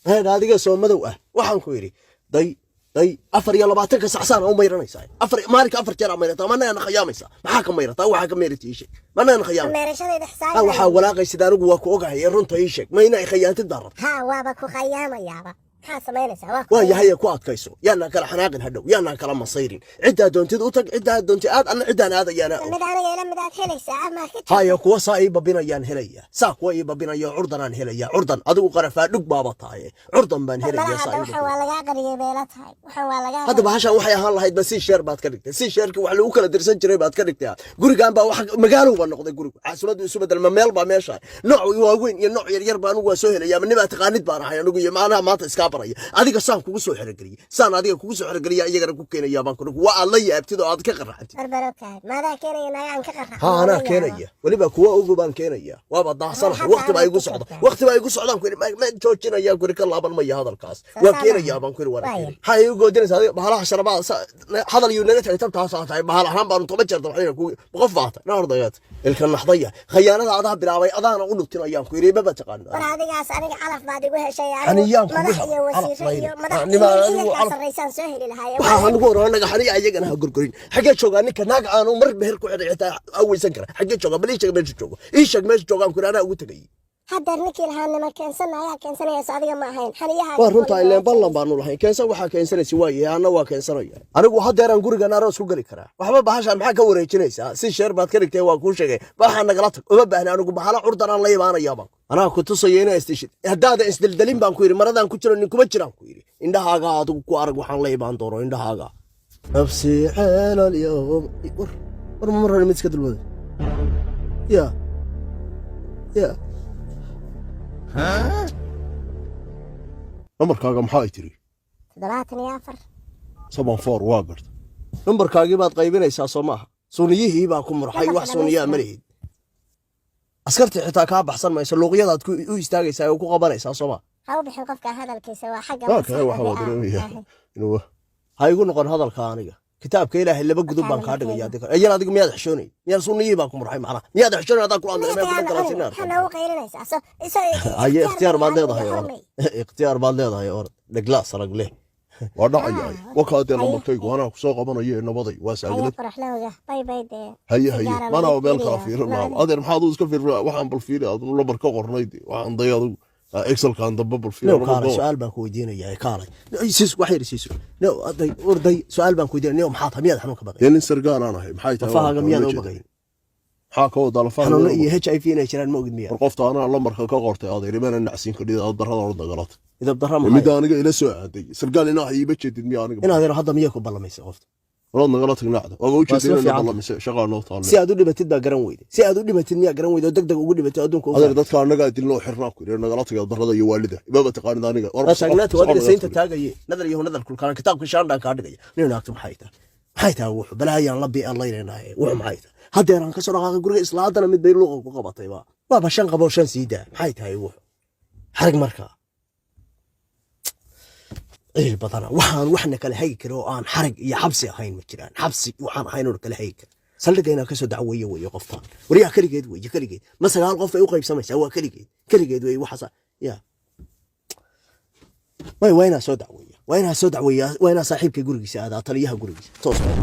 Heedha, adiga soo madow ah, waxaan ku yidhi day day, 24-ka sacsaan u mayranaysaa, afar maalinka afar jeer aa mayrataa. Managana khayaamaysaa? Maxaa ka mayrataa? Waxaa ka mayrata ii sheeg. Managana khayaamaysa? Meerashadayda Ha, xisaabinaya. Waxaa walaaqaysid anigu waa ku ogahay ee runta ii sheeg. Ma inay khayaantid baa rabta? Haa, waaba ku khayaamayaaba. Maxaa samaynaysaa? Waa ku Waa yahay, ku adkayso. Yaanaan kala xanaaqin hadhow, yaanaan kala masayrin. Ciddaa doontid u tag, ciddaa doontid aad, anna ciddaan aadayaana og. Mid aniga ila mid aad helaysaa ama ka Haya, kuwa saa ii babinayaan helaya, saa kuwa ii babinaya curdanaan helaya. Curdan adigu qarafaa dhug baaba tahaye, curdan baan helaya. Malaha Saa hadda ii waxaan babinaya. waa lagaa qariyay bay la tahay. Waxaan waa lagaa Hadda bahashan waxay ahaan lahayd ba si sheer baad ka dhigtay, si sheerkii wax lagu kala dirsan jiray baad ka dhigtay. Gurigan baa wax magaalow baa noqday gurigu, caasimaddu isu bedel. Ma meel baa meesha nooc waaweyn iyo nooc yaryar baa anigu waa soo helaya. Ma nibaa taqaanid baan ahay anigu iyo maanaha maanta iskaa baraya adiga. Saan kugu soo xerogeliyey, saan adiga kugu soo xerogeliya, iyagana ku keenaya baan ku waa aad la yaabtid oo aad ka qarraxantid. Barbarokaad maadaa keenaya nagaan ka qarrax? Ha, anaa keenaya. Weliba kuwa ogu baan keenaya. Waaba daahsanahay. Waqti baa igu socda, waqti baa igu socdaan ku yidhi. Ma joojinaya ku yidhi, ka laaban maya hadalkaas. Waa keenayaa baan ku yidhi, waana keenaya. Maxaa igu goodinaysa adiga? Bahalaha sharabaa hadal yuu naga tagay. Tabtaasaa tahay, bahal ahaan baanu 10 jeer dabxayna ku qof baa tahay na ordayaad ilka naxdaya. Khayaanada adaa bilaabay, adaana u dhutinayaan ku yidhi. Maba taqaano. War adigaas aniga calaf baad igu heshay. Xaniyaan kugu Madax helay. iyo Calaf wasiiro iyo layne. madax Anigu iyo ka calaf- sarraysaan soo heli lahaay. Waxaa anigu hore naga xaniya iyagana ha gorgorin. Xaggee joogaa ninka naag aanu mar meher ku xidhay xitaa aweysan kara? Xaggee joogaa? Bal ii sheeg meesha joogo, ii sheeg meesha joogaan ku yidhi, anaa ugu tegayay. Haddeer ninkii lahaa nima keensana ayaa keensanaysa, adiga ma ahayn xaniyaha. Waa runtaa, ileen ballan baanu lahayn. Keensan waxaa keensanaysa waayahay, anna waa keensanaya. Anigu haddeeraan gurigan aroos ku geli karaa. Waxba bahashaan maxaa ka wareejinaysaa? Si sheer baad ka dhigtay, waa kuu sheegay. Waxaa nagala tag, uma baahni anigu bahala curdan aan la imaanayaa baan. Anaa ku tusaya inaa isdishid haddaada isdeldelin baan ku yidhi. Maradaan ku jiro nin kuma jiraan ku yidhi. Indhahaaga adigu ku arag waxaan la imaan doono indhahaaga. Nafsi ceelal yowm. War war, ma maran mid iska dulmada ya ya. Nambarkaaga maxaa ay tiri? 74. 74, waa garta. Nambarkaagii baad qaybinaysaa, soo maaha? Suuniyihii baa ku murxay. Wax suuniyaa ma lihid. Askartii xitaa kaa baxsan mayso. Luuqyadaad u istaagaysaa oo ku qabanaysaa, soo maa? Ha u bixin qofka hadalkiisa, waa xagga Waa kale, maskaxda waxa waa ah. dareemayaa inuu Ha igu noqon hadalka aniga. Kitaabka Ilaahay laba gudub baan kaa dhigaya adiga. Ayar adiga miyaad xishoonay? Miyaad suuniyihii baa ku murxay macnaha? Miyaad xishoonay haddaan kula hadlay? Miyaad kula Maxaa galasin? noogu qaylinaysaa? So Haye, ikhtiyaar baad leedahay, orod. Xormay. Ikhtiyaar baad leedahay, orod. Dhegla sarag leh. Waa dhacaya wakaadee. Lambarkaygu anaa kusoo qabanayo ee nabaday waa Haye. saagilad. Qoraxlowga, bay bay dee. Haye haye. Sigaara Manaa laga meel kala fiiriyaa. fiirin lahaa. Adeer, maxaad u iska fiirin? Waxaan bal fiiri adnu lambar ka qornayd. Waxaan day adigu Excelkan dambe bal fiiri. New, kaalay, su-aal baan ku weydiinayaa. Kaalay siis, wax yar siiso. New, aday orday, su-aal baan ku weydiinaya. New, maxaa tahay? Miyaad xanuun ka baqay? Dee nin sargaal aan ahay, maxay tahay? Lafahaaga miyaad u baqay? Maxaa ka wadaa lafaha? Xanuuno iyo HIV inay jiraan ma ogid miyaa? War qofta anaa lambarka ka qortay, adeer, imana nacsiin kadhida darrada orda galata. Idab darra maxay? Midda aniga ila soo aaday sargaal inaa iiba jeedid miya aniga? Inaad yaro hadda miyay ku ballamaysa qofta? Walaad nagala tagnacda waaba Waa ujeeda isla inay fiican. ballamisay, shaqaa noo taalle. Si aad u dhimatid baa garan weyde. Si aad u dhimatid miyaa garan weyde oo deg deg ugu dhimatid adduunka u Adeer, dadka annagaa dilnoo xirnaa ku yidhi, nagala taga darrada iyo waalida. Imaba taqaanid aniga. War Waa taagnaata adiga saynta soco. Taagaye nadal iyo nadal kulkaan kitaabka shaandhaan kaa dhigaya. Nin naagtu maxay tahay? Maxay tahay wuxuu balaayaan la bi'an laynaynaye? Wuxuu maxay tahay? Haddeeraan ka soo dhaqaaqay guriga, isla haddana mid bay luuqa ku qabatay ba. Waaba shan qaboo shan sii daa. Maxay tahay wuxuu xarig markaa ciil badana? Waxaan waxna kala hagi kara oo aan xarig iyo xabsi ahayn ma jiraan. Xabsi waxaan ahayn oo kala hagi kara. Saldhigga inaan kasoo dacweeye weeye qoftaan. Waryaa, keligeed weeye, keligeed. Ma sagaal qof ay u qaybsamaysaa? Waa keligeed, keligeed weeye. Waxaas ya may, waa inaa soo dacweeya, waa inaa soo dacweeya, waa inaa saaxiibka gurigiisa aadaa, taliyaha gurigiisa toos baa.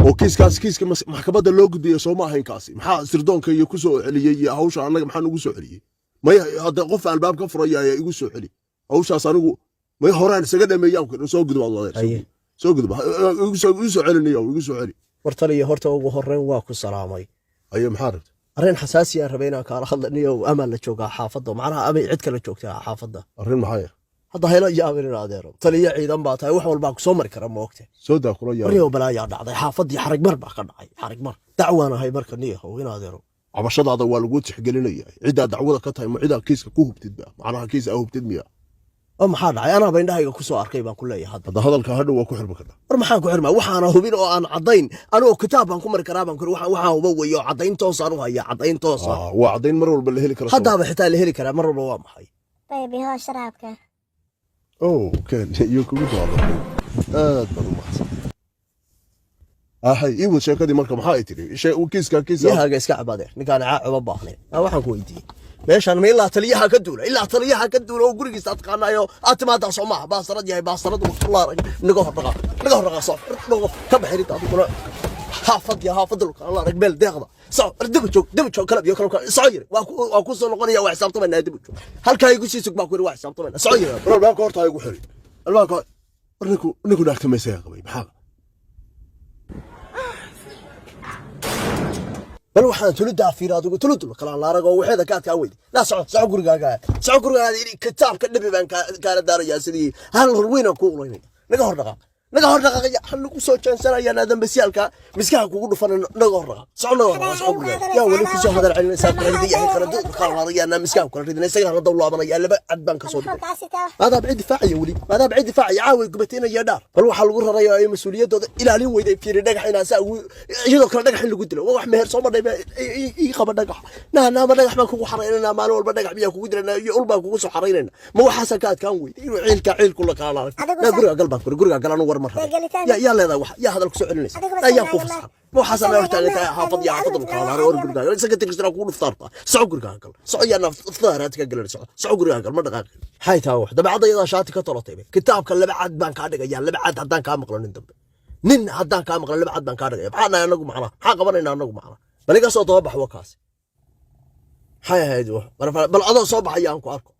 Oo kiiskaas kiiska maxkamadda loo gudbiyo soo ma ahayn kaasi? Maxaa sirdoonka iyo ku soo celiyey iyo hawsha annaga maxaa nugu soo celiyey? Maya, hadda qof albaab ka furaya ayaa igu soo celi hawshaas. Anigu may horaan isaga dhameeyaan ku soo gudub adeer. Haye. Soo gudub, igu soo celinayo, igu soo celi. War taliya, horta ugu horreyn waa ku salaamay. Aye, maxaa rabta? Arrin xasaasi aan rabay inaan kaala hadlaniyo. Amaan la joogaa xaafadda macnaha, amay cid kala joogtaa xaafadda? Arrin maxay ah? Hadda hayla yaabin in adeero, taliya ciidan baa tahay, wax walbaa ku soo mari kara, ma ogte? Soo daa kula yaab. Warniyow, balaayaa dhacday xaafaddii, xarig mar baa ka dhacay, xarig mar. Dacwaan ahay marka, niyahow, in adeero. Cabashadaada waa lagu tixgelinaya. Ciddaa dacwada ka tahay ma cidaa kiiska ku hubtid ba macnaha? Kiis aa hubtid miya? Oo maxaa dhacay? Anaaba indhahayga ku soo arkay baan ku leeyahay hadda. Hadda hadalka hadhow waa ku xirmi kartaa. War maxaan ku xirmaa? Waxaana hubin oo aan caddayn anigoo kitaab baan ku mari karaa baan ku waxaan huba weeye oo caddayn toosaan u haya, caddayn toosa. Ah, waa caddayn mar walba la heli karo. Haddaaba xitaa la heli karaa mar walba. Waa maxay? Baby, hoo sharaabka. Oh, ken iyo kugu daado, aad baad u mahadsan. Ahay, ii wad sheekadii marka. Maxaa ay tiri? Kiiska kiisa. Biyahaaga iska cabadeer, ninkaan caa uma baahnayn. Waxaan ku weydiiyey, meeshaan ma ilaa taliyaha ka duula, ilaa taliyaha ka duula oo gurigiisa aad taqaanayo aad timaadaa, soo maaha? Baasarad yahay, baasarad. Naga hor dhaqaaq, naga hor dhaqaaq, soo ka baxinta adiguna. Xaafad ya xaafad dhulka alla arag meel deeqda. Soco, daba joog, daba joog, kalab iyo kalab. Soco yiri, waa ku soo noqonaya, waa xisaabtamayna. Daba joog, halkaa igu sii sug baa ku yiri, waa xisaabtamayna. Soco yiri. War, albaabka horta ha igu xiri albaabka. War, ninku naagta maysaga qabay, maxaa? Bal waxaan tuludaa fiir adigu, tuludul kala la arag oo waxeeda ka adkaan weyday. Naa soco, soco gurigaaga, soco gurigaaga. Kitaabka dhibi baan kaala daarayaa, sidii hal horweyn aan kuu ulaynaya. Naga hor dhaqaaq, naga hor dhaqaaqaya. Waxaan lagu soo jeensanayaa naadambasiyaalka miskaha kugu dhufan. Naga hor dhaqaaq, soco, naga hor dhaqaaq, soco gurigaaga. Yaa weli kusoo hadal celinaysaa? Kala ridi yahay, kala dul kala raadayaa, miskaha kala ridina, isagana la dawlaabanaya. Laba cad baan ka soo dhigay. Halkaasi taa. Maadaa cid difaacaya weli? Maadaa cid difaacaya? Caaway gubateynaya dhaar. Bal waxaa lagu raraya ay mas-uuliyaddooda ilaalin weyday. Fiiri, dhagax inaa saa ugu iyadoo kale dhagax in lagu dilo waa wax meher soo madhay. Ii qaba dhagax naa naama dhagax baan kugu xaraynayna maalin walba, dhagax miyaa kugu dilanaa iyo ul baan kugu soo xaraynayna? Ma waxaasaa ka adkaan weyday inuu ciilka ciilku la kala arag? Adigu naa guriga gal baan kuri, guriga gal. Anu war ma rabay. Dee gelitaan. Yaa leedahay wax? Yaa hadal kusoo celinaysa? Adigu naa yaa ku masalan fasaxan? Ma waxaasaa la hortaagan tahay? Xaafad iyo xaafad kala arag. War, gurigaaga isaga tigsana kugu dhuftaarta. Soco, gurigaaga gal, soco. Yaa naftadaaraad ka galan? Soco, soco, gurigaaga gal. Ma dhaqaaqin. Maxay tahay wax dabeecadda iyadaa shaati ka tolatay? Kitaabka laba cad baan kaa dhigaya, laba cad. Haddaan kaa maqlo nin dambe, nin haddaan kaa maqlo, laba cad baan kaa dhigaya. Maxaa nahay anagu macnaha? Maxaa qabanaynaa anagu macnaha? Bal iga soo daba bax wakaasi. Maxay ahayd wax? Bal adoo soo baxaya aan ku arko.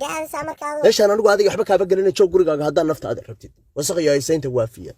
Gacansa markaa adigu. Meeshaan anigu adiga waxba kaaba gelina. Joog gurigaaga haddaan naftaada rabtid. Wasaq iyo haysaynta waafiya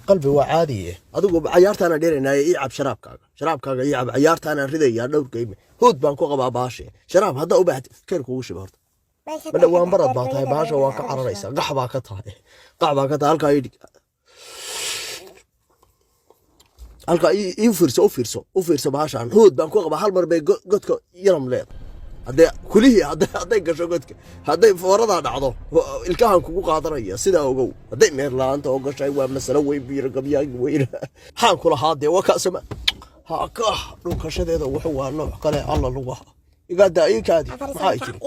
qalbi waa caadiye. Adigu cayaartaanaan dheeraynaaye, ii cab sharaabkaaga, sharaabkaaga ii cab. Cayaartaanaan ridayaa dhowr geyme, hood baan ku qabaa baashe. Sharaab haddaa u baahatid, keer kugu shiba horta. Ma dhowaan barad baa tahay, baasha waa ka cararaysaa. Qax baa ka tahay, qax baa ka tahay. Halkaa ii dhig, halkaa ii fiirso, u fiirso, u fiirso. Baashaan hood baan ku qabaa. Hal mar bay godka yaram leedahay. Haddee kulihii hadday gasho godka, hadday fooradaa dhacdo, ilkahan kugu qaadanaya. Sidaa ogow, hadday meer la-aanta oo gashay waa masalo weyn buu yiri gabyaagi weyna. Maxaan ku lahaa dee? Wakaasama ha ka dhunkashadeeda wuxuu waa nooc kale. Alla lugaha igaada ii kaadi. Maxaa jiri?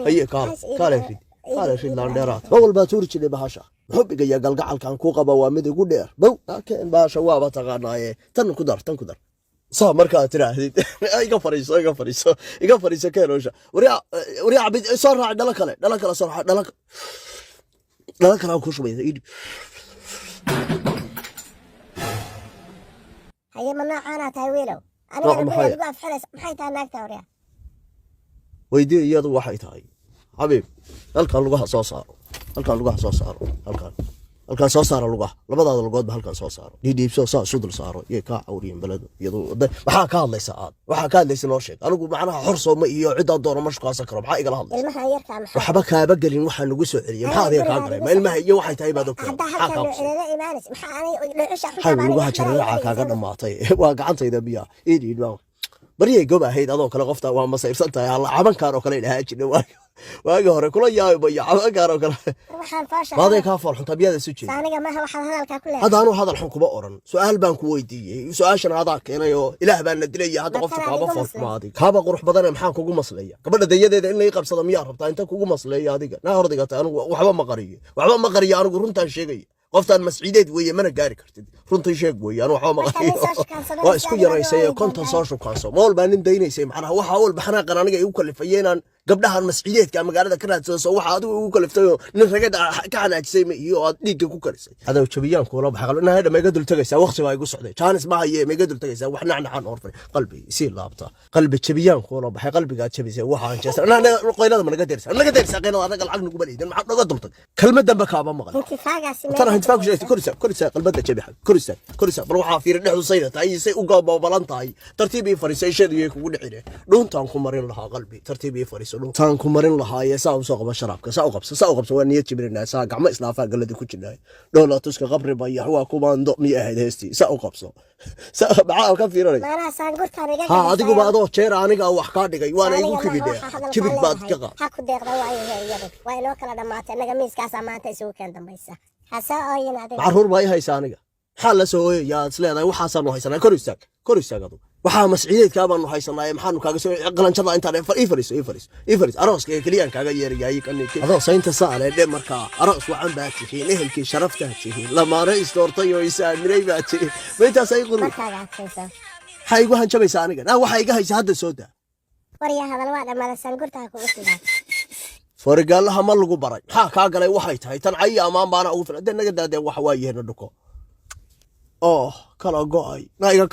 Haye, kaale, kaale, rid, kaale, rid. Laandheeraad ma walbaa tuuri jiray bahasha. Xubiga iyo galgacalkan ku qaba waa mid igu dheer. Bow keen bahasha, waaba taqaanaaye. Tan ku dar, tan ku dar. Saa markaad tidhaahdid, iga fariiso, iga fariiso, iga fariiso. Keen howsha. Waryaa, waryaa, cabid soo raaci. Dhalo kale, dhalo kale soo raaci. Dhalo, dhalo kale aan ku shubaysa. Ii dhib. Haye, ma noocaanaa tahay wiilow? Nooc Aniga maxay? guriga igu afxiraysa, maxay tahay naagta waryaa? Weydii iyadu waxay tahay. Xabiib, halkan lugaha soo saaro, halkan lugaha soo saaro, halkan, halkan soo saaro lugaha, labadaada lugoodba halkan soo saaro. Dhiidhiibso, saa isu dul saaro. Yay kaa cawriyeen beledu iyadu. Maxaa ka hadlaysa aad? Waxaa ka hadlaysa noo sheeg. Anigu macnaha xor sooma iyo ciddaa doono ma shukaasan karo? Maxaa igala hadlaysa? Ilmahan yarkaa maxaa? Waxba kaaba gelin. Waxaa nagu soo celiyey maxaa adiga kaa galay? Ma ilmaha iyo waxay tahay baad ogtahay? Haddaa Maxaa halkan kaa qusay? inaga imaanaysa, maxaa aniga dhuxusha Maxay lugaha jareeraca kaaga dhammaatay? Waa gacantayda biyaa iidhiidh baa baryay gob ahayd. Adoo kale qofta waa masayrsan tahay. Alla cabankaan oo kale dhahaa jirnay waagi hore. Kula yaabaya cabankaan oo kale. Waxaan foosha. Maaday kaa fool xuntaa? Miyaada isu jeeda? Aniga maaha waxaad hadalkaa ku leedahay. Hadda anuu hadal xun kuma oran, su-aal baan ku weydiiyey, su-aashan adaa keenay oo ilaah baan na dilaya. Hadda qofta Matala kaaba igu fool maslay. xuma, adiga kaaba qurux badane, maxaan kugu masleeya? Gabadha dayadeeda in lai qabsado miyaa rabtaa inta kugu masleeya adiga? Naa hordigata, anigu waxba ma qariyo, waxba ma qariyo. Anigu runtaan sheegaya. Qoftaan masciideed weeye, mana gaari kartid. Runtii sheeg weeye, anu waxba ma Marka qariyo. nin soo shukaansaday Waa isku si yaraysay adiga 50 soo shukaanso. Ma walbaa nin daynaysay macnaha? Waxa walba xanaaqan aniga igu kalifaya inaan gabdhahan masciideedka magaalada ka raadsado, soo waxa adigu igu kaliftay oo nin ragada ka xanaajisay ma iyo aad dhiigga ku karisay? Adow jabiyaan kuula baxay qalbi. Naa ma iga dul tagaysaa? Waqti baa igu socday, jaanis ma haye, ma iga dul tagaysaa? Wax nacnacaan orfay qalbi isii laabta. Qalbi jabiyaan kuula baxay, qalbigaad jabisay. Waxaan jeesay qaylada ma naga deersaa? Naga deersaa qaylada. Anaga lacag naguma leydin. Maxaa naga dultag? Kelmad dambe kaaba maqal. Intifaagaasi. Tana intifaaq ku sheegtay. Korisa, korisa, qalbada jabi xab. Korisa, korisa. Bal waxaa fiiri dhexdu sayda tahay, say u goobabalan tahay. Tartiib ii fariiso, isheedu yay kugu dhicine. Dhuuntaan ku marin lahaa qalbi. Tartiib ii fariiso, dhuuntaan ku marin lahaa. Ee saa u soo qaba sharaabka, saa u qabso, saa u qabso. Waa niyad jibrinaa, saa gacmo islaafaa galadi ku jirnaa. Dhoola tuska qabri bayax waa kumaando miyay ahayd heestii? Saa u qabso. Saa maxaa ka fiirinaysa? Maanaha saangurtaan iga Ha, adiguba adoo jeer aniga wax kaa dhigay waana igu kibidhe. Kibir baad ka qaad. Ha ku deeqda waayo iyadu waa inoo kala dhammaatay. Innaga miiskaasaa maanta isugu keen dambaysa. Ha soo ooyin adiga. Caruur baa i haysa aniga. Maxaa la soo ooyayaa? Is leedahay waxaasaanu haysanaa. Kor istaag, kor istaag adugu. Waxaa masciideedkaa baanu haysanaaye, maxaanu kaaga soo qalanjada intaan ii fariiso, ii fariiso, ii fariiso. Arooska keliyaan kaaga yeerayaay. Adoo saynta saale dhe. Markaa aroos wacan baa tihiin, ehelkii sharaftaa tihiin, lamaane isdoortay oo is-aaminay baa tihiin. Ma intaas ay qori? Markaaga adkayso. Maxaa igu hanjabaysaa aniga? Naa, waxaa iga haysa hadda soo daa. Waryaa, hadal waa dhammaada, sangurta ha kugu sidaa. Farigaalaha ma lagu baray? Maxaa kaa galay? Waxay tahay tan cayi amaan baana ugu filan. Dee naga daadee, waxa waa yehna dhuko. Oh, kala go'ay, na iga.